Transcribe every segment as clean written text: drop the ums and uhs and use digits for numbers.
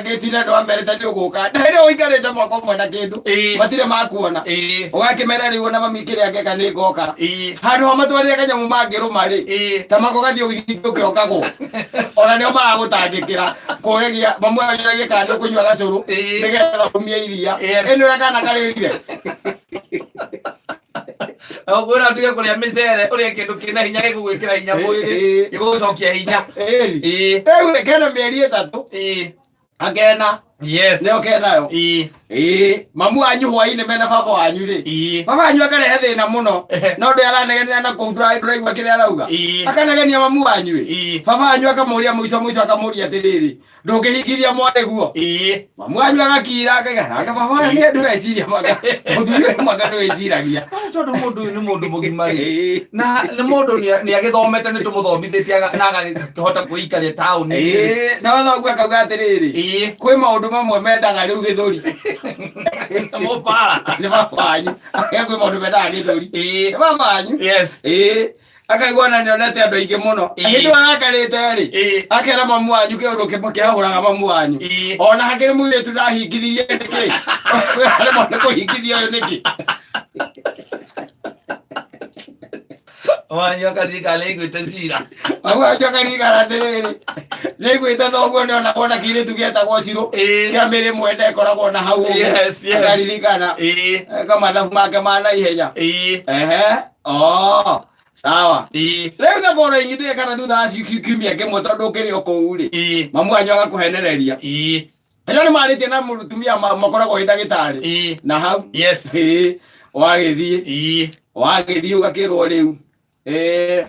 ngĩtire andũ amerite nĩ ũgũka na hĩndĩ ĩyo ũikarĩte mwaka ũmwe na kĩndũ matirĩ makuona. Ũgakĩmera rĩu ona mami kĩrĩa ngeka nĩ ngoka. Handũ ha matwarĩre kanyamũ mangĩrũma rĩ, ta mako gathiĩ ũgĩthiĩ ũkĩhokagwo ona nĩo maragũtangĩkĩra kũragia mamwe anyoragie kana nĩ ũkũnyua gacũrũ nĩgetha umie iria. Ĩno ũrĩa kana karĩrire. Ũkwĩra ũtige kũrĩa mĩcere, ũrĩe kĩndũ kĩna hinya gĩgũgwĩkĩra hinya mwĩrĩ, gĩgũgũcokia hinya. Rĩu kena mĩeri 3. Akena. Nĩo kenayo. Ĩĩ, mamu wanyu hwainĩ mena baba wanyu rĩ, baba wanyu akarehe thĩna mũno no ndũ aranegenera na kũu ndũraigua kĩrĩa arauga. Akanegenia mamu wanyu ĩ. Baba wanyu akamũria mũico mũico akamũria atĩrĩrĩ, ndũngĩhingithia mwarĩguo? Mamu wanyu agakira akaiga nake baba wanyu nĩ andũ eciria mwaka mũthuri ũyũ mwaka nĩ wĩciragia. Tondũ mũndũ ũyũ nĩ mũndũ mũgima rĩ, na nĩ mũndũ nĩ agĩthomete, nĩ tũmũthomithĩtie na agakĩhota kwĩikaria taũni. Ĩĩ, na wathoguo akauga atĩrĩrĩ, kwĩ maũndũ mamwe mendaga rĩu gĩthũri. Mũpara. Nĩ baba wanyu. Akauga kwĩ maũndũ mendaga gĩthũri. Nĩ baba wanyu. Ĩĩ, akaigua na nĩonete andũ aingĩ mũno. Hĩndĩ ĩyo arakarĩte rĩ, akera mamu wanyu kĩũndũ kĩmwe kĩahũraga mamu wanyu. Ona hakĩrĩ mũirĩtu ndahingithirie nĩkĩ? Aremwo nĩ kũhingithia ũyũ nĩkĩ? Wanyu akaririkana nĩaiguĩte cira. Mamu wanyu akaririkana atĩrĩrĩ, nĩaiguĩte thoguo nĩonagwo na kĩirĩtu gĩetagwo Cirũ kĩa mĩrĩ mwene ĩkoragwo na hau ũguo. Akaririkana eka mathabu make ma naihenya. Ehe. Oh, sawa. Rĩu the following day kana thutha wa kiumia kĩmwe tondũ ũkĩrĩ o kũu rĩ, mamu wanyu agakũhenereria. Ĩno nĩ marĩtie na mũtumia makoragwo ĩ ndagĩtarĩ. Na hau. Ĩĩ, wagĩthiĩ. Wagĩthiĩ ũgakĩrwo rĩu. Ĩĩ.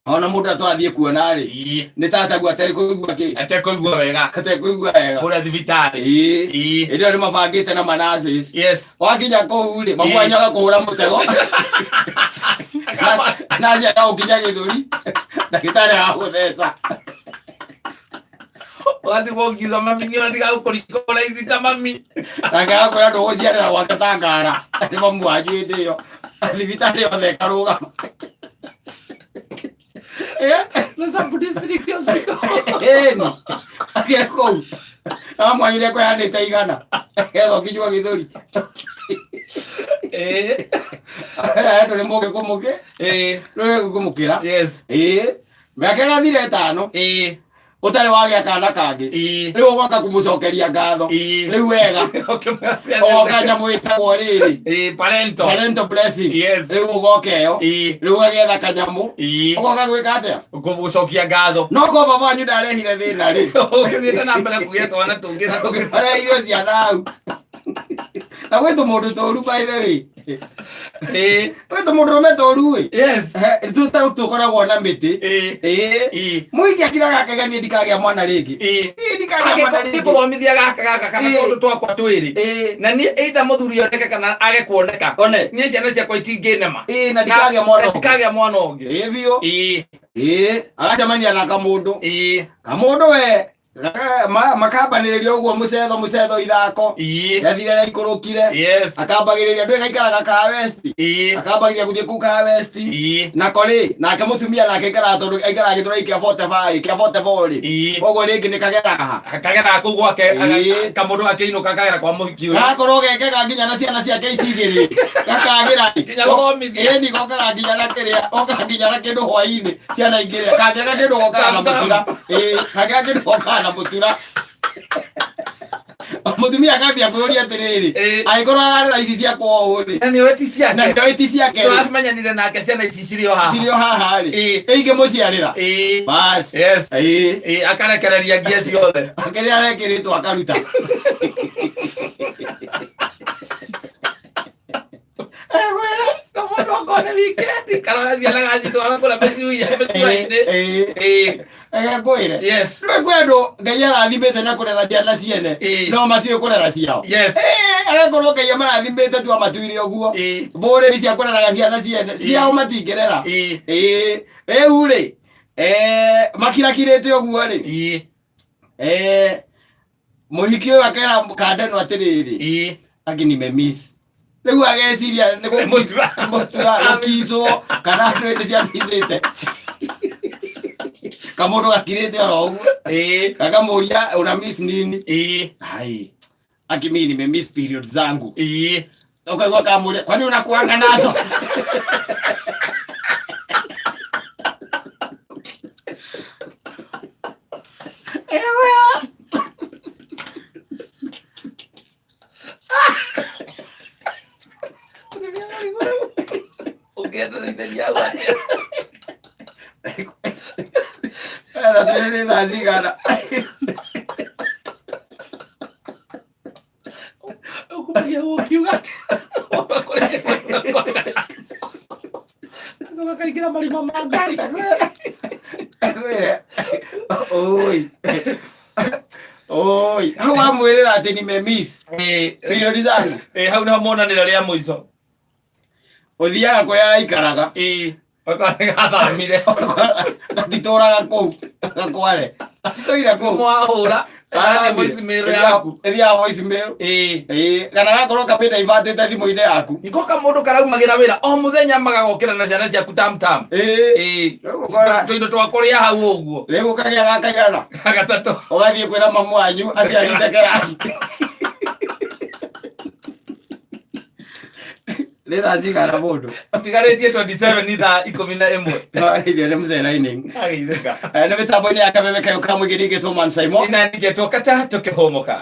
Ona mũndũ atwathiĩ kuona rĩ, nĩ tataguo atarĩ kũigua kĩ? Atekũigua wega. Atekũigua wega. Kũrĩa thibitarĩ. Ĩĩ. Hĩndĩ ĩyo nĩ mabangĩte na manasis. Wakinya kũu rĩ, mamu wanyu agakũhũra mũtego. Naci agagũkinya gĩthũri. Ndagĩtarĩ agagũtheca. Ũgatigwo ũkiuga mami nĩ ona ndigagũkũringora ici ta mami. Nake agakwĩra ndũgũciarĩra gwake ta ngara. Nĩ mamu wanyu hĩndĩ ĩyo. Thibitarĩ yothe ĩkarũgama. Na sub district hospital. Ĩni. Akĩra kũu. Amwanyu nĩ ekũheanĩte 100. Getha ũkinywo gĩthũri. Ndũrĩ mũgĩ kũmũkĩ. Ndũrĩ kũmũkĩra. Ĩĩ. Mĩaka ĩgathira 5. Ũtarĩ wagĩa kana kangĩ. Rĩu ũgoka kũmũcokeria ngatho. Rĩu wega. Oka nyamũ ĩtagwo rĩrĩ. Parental. Parental blessing. Rĩu ũgoka ĩyo. Rĩu ũgagĩetha kanyamũ. Ũgoka gwĩka atĩa? Gũcokia ngatho. No ko baba wanyu ndarehire thĩna rĩ. Ũgĩthiĩte na mbere kũgĩa twana tũngĩ na tũngĩ. Arehire ciana hau. Na gwĩ tũmũndũ tũru by the way. Gwĩ tũmũndũrũme tũru ĩ. Tũkoragwo na mĩtĩ. Mũingĩ akiraga akaiga niĩ ndikagĩa mwana rĩngĩ. Niĩ ndikagĩa mwana rĩngĩ. Ndĩkũthomithia gaka gaka kana tũndũ twakwa twĩrĩ. Na niĩ either mũthuri oneke kana age kuoneka. One. Niĩ ciana ciakwa itingĩnema. Ĩĩ, na ndikagĩa mwana ũngĩ. Ndikagĩa mwana ũngĩ. Ĩĩ biũ. Ĩĩ, agacemania na kamũndũ. Kamũndũ we makambanĩrĩria ũguo mũcetho mũcetho ithako. Yathire rĩaikũrũkire. Akambagĩrĩria ndũĩ gaikaraga ka West. Akambagĩrĩria gũthiĩ kũu ka West. Nako rĩ, nake mũtumia nake aikaraga tondũ aikaraga gĩthũrai kĩa 45 kĩa 44 rĩ. Koguo rĩngĩ nĩ kageraga ha. Kageraga kũu gwake, kamũndũ gakĩinũka kagera kwa mũhiki ũyũ. Gakorwo gekega nginya na ciana ciake ici igĩrĩ. Gakagĩra rĩ. Nginya gũthomithia. Ĩni gokaga nginya na kĩrĩa, gokaga nginya na kĩndũ hwainĩ ciana ingĩrĩa. Kangĩaga kĩndũ gokaga na mũtura. Ĩĩ, kangĩaga kĩndũ gokaga na mũtura. Mũtumia akambia kwĩyũria atĩrĩrĩ, angĩkorwo ararera ici ciakwa ũũ rĩ, Na nĩoĩ ti ciake. Na nĩoĩ ti ciake rĩ. Tũracimenyanire nake ciana ici cirĩ o haha. Cirĩ o haha rĩ. Ĩingĩmũciarĩra. Bas. Akarekereria ngia ciothe. Akĩrĩa arekĩrĩtwo akaruta. Kamwana okorwo nĩ weekend, karora ciana gacitwara kũrĩa mĩcuainĩ. Reke ngwĩre. Rĩu kwĩ andũ Ngai arathimĩte na kũrera ciana ciene, no matiũĩ kũrera ciao. Agakorwo Ngai amarathimĩte tu amatuire ũguo. Mbũrĩri cia kũreraga ciana ciene, ciao matingĩrera. Rĩu rĩ, makirakirĩte ũguo rĩ, Mũhiki ũyũ akera kandeno atĩrĩrĩ, angĩ nimemiss. Rĩu ageciria nĩ Mũtura. mũtura gũkicwo kana andũ hĩndĩ ciamicĩte. Kamũndũ gakirĩte oro ũguo. Gakamũria una miss nini? Ai. Aki mimi nime miss period zangu. Ukaigua kamũria kwani unakuanga nazo? Ũngĩendereithia hau atĩa? Etha twĩre nĩ thaa cigana? Ũkũmagia ũkiuga atĩ Acoka kaingĩra marima ma ngari. Kwĩre oi oi hau wamwĩrĩra atĩ nime miss period zangu. Ĩ, hau nĩho monanĩra rĩa mũico. Ũthiaga kũrĩa araikaraga. Ĩ, okorwo nĩ gathamire. Gatitũraga kũu gakware gatitũire kũu. Mwahũra kana nĩ voice mail yaku. Ĩthiaga voice mail. Ĩĩ, kana gakorwo kamĩte ibatĩte thimũ-inĩ yaku. Niko kamũndũ karaumagĩra wĩra o mũthenya magagokĩra na ciana ciaku tam tam. Ĩĩ. Ũgũkora Tũindo twa kũrĩa hau ũguo. Rĩu ũkagĩa gakaigana. Gatatũ. Ũgathiĩ kwĩra mamu wanyu aciarite kĩrathi. Nĩ thaa cigana mũndũ? Ũtigarĩtie 27 thaa 11. Nĩwageithio nĩ mzee Lining. Ageithĩka. Nĩ mĩtambo-inĩ ya kameme kayũ ka mũingĩ ningĩ Thoman Simon. Ina ningĩtwo kata tũkĩhũmũka.